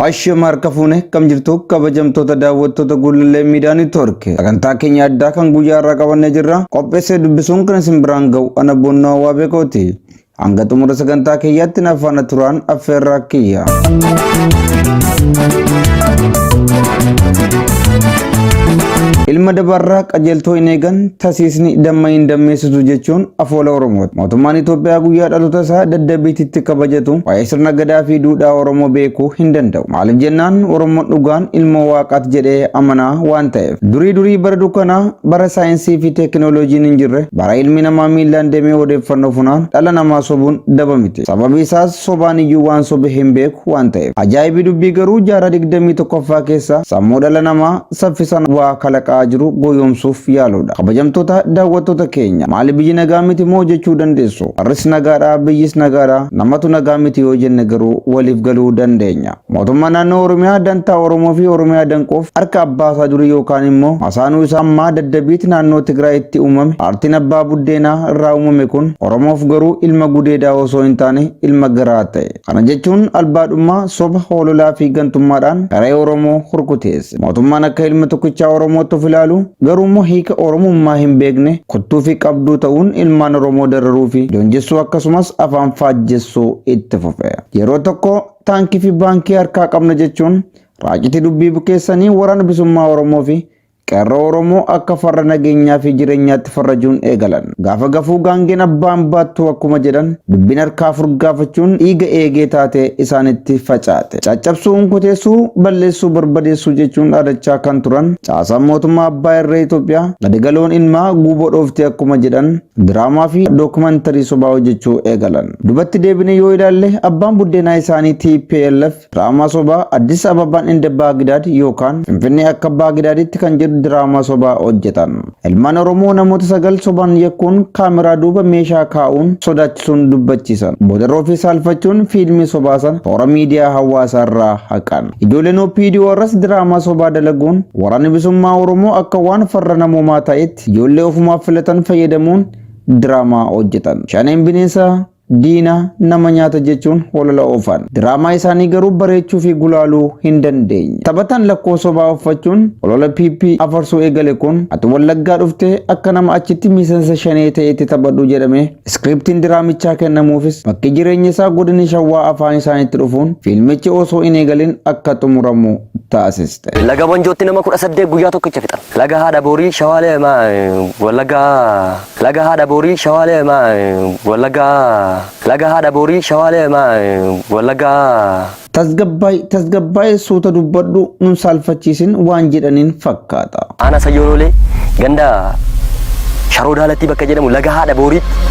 Ashama harka fuune kam jirtu kabajamtoota daawwattoota Gullallee Miidiyaa Neetwoork. Sagantaa keenya addaa kan guyyaa irraa qabannee jirra. Qopheessee dubbisuun kan isin biraan ga'u ana Boonnoo Hawwaa Beekooti. Hanga xumura sagantaa kiyyaatti na faana turaan affeerraa kiyya. Ilma dabarraa qajeeltoo hin eegan tasiisni damma hin dammeessitu jechuun afoola Oromooti. Mootummaan Itoophiyaa guyyaa dhaloota isaa daddabiititti kabajatu waa'ee sirna gadaa fi duudhaa Oromoo beekuu hin danda'u. Maaliif jennaan Oromoon dhugaan ilma waaqaati jedhee amanaa waan ta'eef. Durii durii bara dukkanaa bara saayinsii fi teekinooloojiin hin jirre bara ilmi namaa miillaan deemee odeeffannoo funaan dhala namaa sobuun daba miti. Sababi isaas sobaan iyyuu waan sobe hin beeku waan ta'eef. Ajaa'ibi dubbii garuu jaarraa 21ffaa keessa sammuu dhala namaa saffisaan waa kalaqaa jiru goyoomsuuf yaaluudha. Kabajamtoota daawwattoota keenya maali biyyi nagaa miti moo jechuu dandeessu. Har'is nagaadha biyyis nagaadha namatu nagaa miti yoo jenne garuu waliif galuu dandeenya. Mootummaan naannoo Oromiyaa dantaa Oromoo fi Oromiyaa danquuf harka abbaa isaa durii yookaan immoo masaanuu isaa ammaa daddabiit naannoo Tigraayitti uumame paartiin abbaa buddeenaa irraa uumame kun Oromoof garuu ilma gudeedaa osoo hin taane ilma garaa ta'e. Kana jechuun albaadhummaa, soba, hoololaa fi gantummaadhaan garee Oromoo hurkuteesse. Mootummaan akka ilma tokkichaa Oromootti of ilaalu garuu immoo hiika Oromummaa hin beekne kottuu fi qabduu ta'uun ilmaan Oromoo dararuu fi joonjessuu akkasumas afaan faajjessuu itti fufe. Yeroo tokko taankii fi baankii harkaa qabna jechuun raacitii dubbii bukeessanii waraana bilisummaa Oromoo fi qeerroo Oromoo akka farra nageenyaa fi jireenyaatti farrajuun eegalan. Gaafa gafuu gaangeen abbaan baattu akkuma jedhan dubbiin harkaa furgaafachuun dhiiga eegee taate isaanitti facaate. Caccabsuu, unkuteessuu, balleessuu, barbadeessuu jechuun dhaadachaa kan turan caasaan mootummaa abbaa irree Itoophiyaa gadi galoon ilmaa guuboo dhoofte akkuma jedhan diraamaa fi dookumantarii sobaa hojjechuu eegalan. Dubatti deebinee yoo ilaalle abbaan buddeenaa isaanii TPLF diraamaa sobaa Addis Ababaan inda Baagdaad yookaan Finfinnee akka Baagdaaditti kan jedhu diraamaa sobaa hojjetan. Ilmaan Oromoo namoota 9 sobaan yakkuun kaameraa duuba meeshaa kaa'uun sodaachisuun dubbachiisan. Boodarra ofii saalfachuun fiilmii sobaa sana toora miidiyaa hawaasaa irraa haqan. Ijoolleen OPDO irras diraamaa sobaa dalaguun waraanni bilisummaa Oromoo akka waan farra namoomaa ta'etti ijoollee ofumaaf filatan fayyadamuun diraamaa hojjetan. Shaneen bineensa diina nama nyaata jechuun holola oofan. Diraamaa isaanii garuu bareechuu fi gulaaluu hin dandeenye. Taphataan lakkoo sobaa uffachuun holola PP afarsuu eegale kun ati Wallaggaa dhuftee akka nama achitti miseensa shanee ta'etti taphadhu jedhame iskiriptiin diraamichaa kennamuufis bakki jireenya isaa godina Shawwaa afaan isaaniitti dhufuun fiilmichi osoo hin eegalin akka xumuramu taasiste. Laga Wanjootti nama 18 guyyaa tokkicha fixan. Laga Haadha Boorii Shawaalee Wallaggaa Laga Haadha Boorii Shawaalee Wallaggaa Laga Haadha Boorii Shawaalee Wallaggaa. Tasgabbaay tasgabbaay suuta dubbadhu nun saalfachiisin waan jedhaniin fakkaata. Aanaa Sayyoo Loolee ganda Sharoo Daalattii bakka jedhamu laga Haadha Booriitti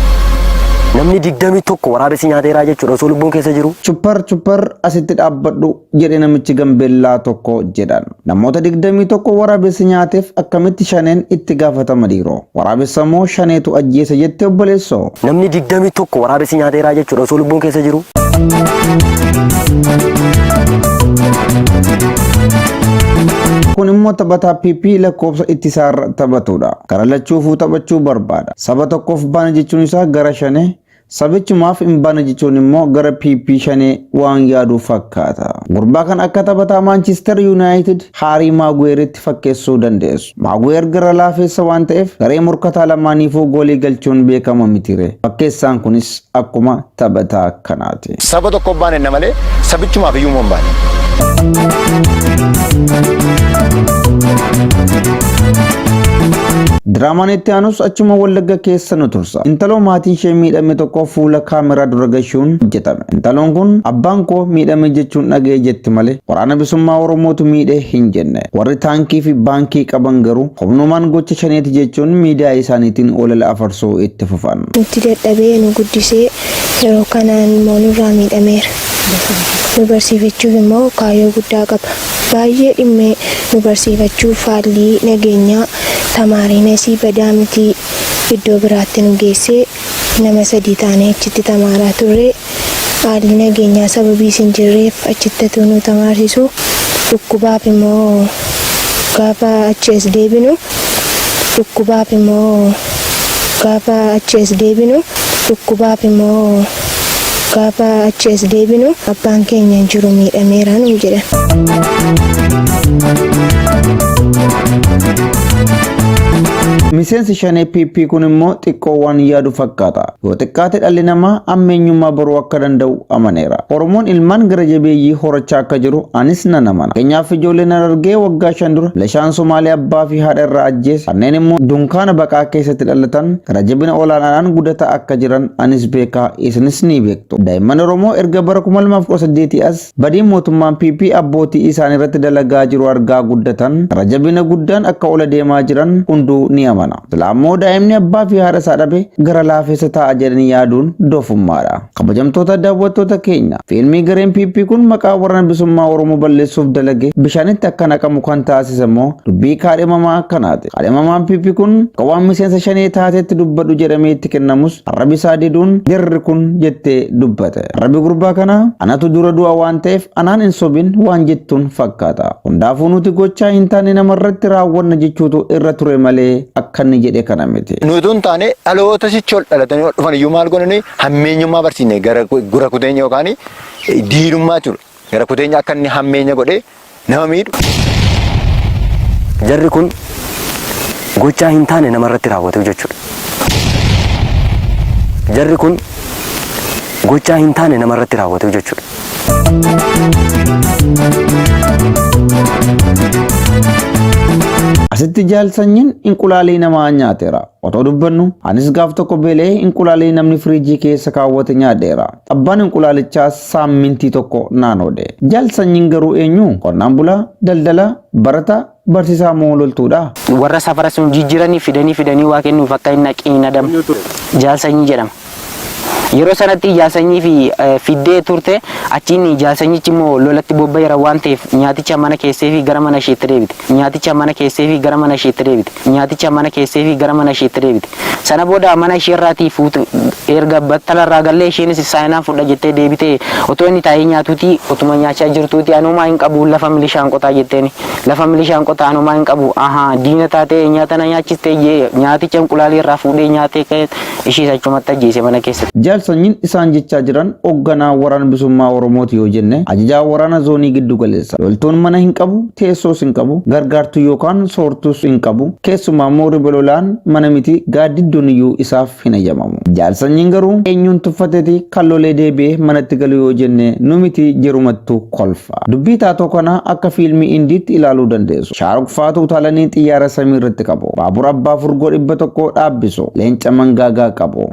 namni 21 waraabessi nyaateeraa jechuudha osoo lubbuun keessa jiru. Chuppar chuppar asitti dhaabbadhu jedhe namichi Gambeellaa tokko jedhan. Namoota 21 waraabessi nyaateef akkamitti shaneen itti gaafatama dhiiroo? Waraabessa moo shaneetu ajjeese jette obboleessoo? Namni 21 waraabessi nyaateeraa jechuudha osoo lubbuun keessa jiru. Kun immoo taphataa PP lakkoofsa ittisaarra taphatudha. Gara lachuufuu taphachuu barbaada. Saba tokkoof baana jechuun isaa gara shanee, sabichumaaf hin baane jechuun immoo gara PP shanee waan yaadu fakkaata. Gurbaa kan akka taphataa Maanchister Yuunaayitid Haarii Maaguweeritti fakkeessuu dandeessu. Maaguweer gara laafeessa waan ta'eef garee morkataa lamaaniifuu goolii galchuun beekama mitire. Fakkeessaan kunis akkuma taphataa kanaati. Saba tokkoof baane na malee sabichumaaf iyyuu hin baane. Diraamaan itti aanus achuma Wallagga keessa nu tursa. Intaloo maatiin ishee miidhame tokko fuula kaameraa dura gashuun hojjetame. Intaloon kun abbaan koo miidhame jechuun dhaga'e jetti malee waraana bilisummaa Oromootu miidhe hin jenne. Warri taankii fi baankii qaban garuu humnumaan gocha shaneeti jechuun miidiyaa isaaniitiin olola afarsuu itti fufan. Nutti dadhabee nu guddisee yeroo kanaan immoo nurraa miidhameera. Nu barsiifachuuf immoo kaayyoo guddaa qaba. Baay'ee dhimmee nu barsiifachuuf haalli nageenyaa tamaariin asii badaa miti iddoo biraatti nu geessee nama 3 taanee achitti tamaaraa turre. Haalli nageenyaa sababii hin jirreef achitti atuu nu tamaarsisu dhukkubaaf immoo gaafa achi as deebinu dhukkubaaf immoo gaafa achi as deebinu dhukkubaaf immoo Gaafa achi as deebinu abbaan keenya hin jiru miidhameera nuun jedhan. Miseensi shanee PP kun immoo xiqqoo waan yaadu fakkaata. Yoo xiqqaate dhalli namaa ammeenyummaa baruu akka danda'u amaneera. Oromoon ilmaan gara jabeeyyii horachaa akka jiru anis nan amana. Fakkeenyaaf, ijoolleen Harargee waggaa 5 dura milishaan Somaalee abbaa fi haadha irraa ajjeese, kanneen immoo dunkaana baqaa keessatti dhalatan, gara jabina olaanaadhaan guddataa akka jiran anis beekaa, isinis ni beektu. Daa'imman Oromoo erga bara 2018 as badii mootummaan PP abbootii isaanii irratti dalagaa jiru argaa guddatan gara jabina guddaan akka ola deemaa jiran hunduu ni amana. Silaa immoo daa'imni abbaa fi haadha isaa dhabe gara laafessa ta'a jedhanii yaaduun doofummaadha. Kabajamtoota daawwattoota keenya, fiilmii gareen PP kun maqaa Waraana Bilisummaa Oromoo balleessuuf dalage bishaanitti akka naqamu kan taasise immoo dubbii kaadhimamaa kanaati. Kaadhimamaan PP kun akka waan miseensa shanee taatetti dubbadhu jedhamee itti kennamus arrabi isaa diduun jarri kun jettee dubbate. Arrabi gurbaa kanaa anatu dura du'a waan ta'eef anaan hin sobin waan jettuun fakkaata. Hundaafuu nuti gochaa hin taane namarratti raawwanna jechuutu irra ture malee akka inni jedhe kana miti. Nuti utuu hin taane dhaloota sichi ol dhalatanii ol dhufan iyyuu maal goone nuyi hammeenyummaa barsiisne gara gura kuteenya yookaan diinummaa jechuudha. Gara kuteenya akka inni hammeenya godhee nama miidhu. Jarri kun gochaa hin taane namarratti raawwatu jechuudha. Jarri kun gochaa hin taane namarratti raawwatu jechuudha. Asitti Jaal Sanyiin inqulaalii namaa nyaateera. Otoo dubbannu anis gaaf tokko beela'ee inqulaalii namni firiijii keessa kaawwate nyaadheera. Abbaan inqulaalichaa saammintii tokko naan oode. Jaal Sanyiin garuu eenyu? Qonnaan bulaa, daldalaa, barataa, barsiisaa moo loltuudha? Warra safara sun jijjiiranii fidanii fidanii waa kennuuf akka hin naqiin adam. Jaal Sanyii jedhama. Yeroo sanatti Jaal Sanyii fi fiddee turte. Achiin Jaal Sanyichi immoo lolatti bobba'eera waan ta'eef nyaaticha mana keessee fi gara mana isheetti deebite. Nyaaticha mana keessee fi gara mana isheetti deebite. Nyaaticha mana keessee fi gara mana isheetti deebite. Sana booda mana isheerraatii fuutu erga battalarraa gallee isheenis saayinaan fudha jettee deebitee otoo inni taa'ee nyaatuutii otuma nyaachaa jirtuutii anumaa hin qabu, lafa milishaan qotaa jetteeni. Lafa milishaan qotaa anumaa hin qabu. Ahaa, diina taatee nyaata na nyaachistee jee nyaaticha inqulaalii irraa fuudhee nyaatee ka'ee ishiis achumatti ajjeese mana keessatti. Jaal Sanyiin isaan jechaa jiran hoogganaa Waraana Bilisummaa Oromooti yoo jenne ajajaa waraana zoonii giddu galeessa. Loltuun mana hin qabu, teessoos hin qabu, gargaartuu yookaan soortuus hin qabu. Keessumaa immoo riba lolaan mana miti, gaaddidduun iyyuu isaaf hin eeyyamamu. Jaal Sanyiin garuu eenyuun tuffateeti kan lolee deebi'ee manatti galu yoo jenne nu miti jirumattu kolfa. Dubbii taatoo kana akka fiilmii Indiitti ilaaluu dandeessu. Shaaruk faatu utaalanii xiyyaara samii irratti qabu. Baabura abbaa furgoo 100 dhaabbisu. Leenca mangaagaa qabu.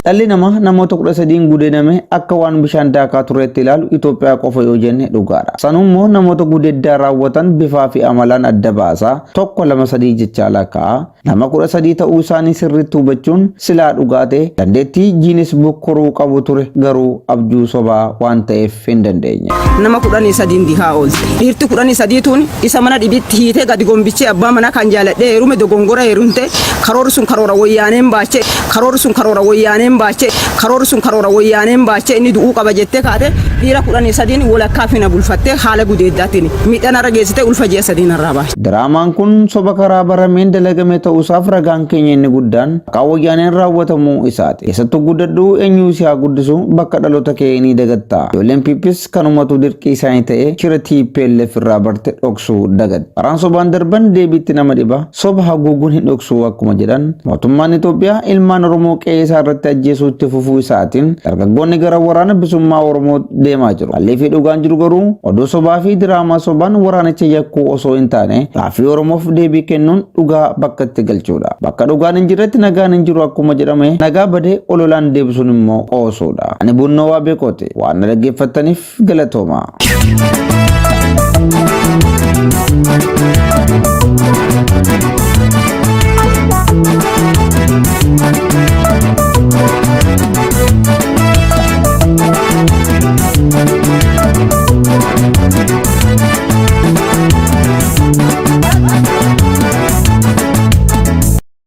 Dhalli namaa namoota 13n gudeedame akka waan bishaan daakaa tureetti ilaalu Itoophiyaa qofa yoo jenne dhugaadha. Sanuu immoo namoota gudeeddaa raawwatan bifaa fi amalaan adda baasaa tokko, lama, sadii jechaa lakka'a. Nama 13 ta'uu isaanii sirriitti hubachuun silaa dhugaa ta'e dandeettii Guinness Book koruu qabu ture, garuu abjuu sobaa waan ta'eef hin dandeenye. Nama 13n dihaa oolte. Dhiirti 13 tuun isa mana dhibitti hiitee gadi gombichee abbaa manaa kan jaaladhee heerume dogongora heerumte. Karoorri sun karoora Wayyaaneen baachee, karoorri sun karoora Wayyaaneen baachee, karoorri sun karoora Wayyaaneen baachee, inni du'uu qaba jettee kaate dhiira 13n walakkaa fina bulfattee haala gudeeddaatiin miidhaan irra geessitee ulfa ji'a 3 narraa baate. Diraamaan kun soba karaa barameen dalagame ta'uusaaf ragaan keenya inni guddaan maqaa Wayyaaneen raawwatamuu isaati. Keessattuu guddadhu, eenyu si haa guddisu, bakka dhaloota kee ni dagatta. Ijoolleen PPs kanumatu dirqii isaanii ta'e shira TPLF irraa barte dhoksuu dagatte. Karaan sobaan darban deebiitti nama dhiba, soba haguuguun hin dhoksu akkuma jedhan, mootummaan Itoophiyaa ilmaan Oromoo qe'ee isaa irratti ajjeesuu itti fufuu isaatiin dargaggoonni gara Waraana Bilisummaa Oromoo deemaa jiru. Haalli fi dhugaan jiru garuu oduu sobaa fi diraamaa sobaan waraanicha yakkuu osoo hin taane gaaffii Oromoof deebii kennuun dhugaa bakka itti galchuudha. Bakka dhugaan hin jirretti nagaan hin jiru akkuma jedhame, nagaa badee ololaan deebisuun immoo qoosuudha. Ani Bunnoo Waabeekooti. Waan na dhaggeeffattaniif galatooma.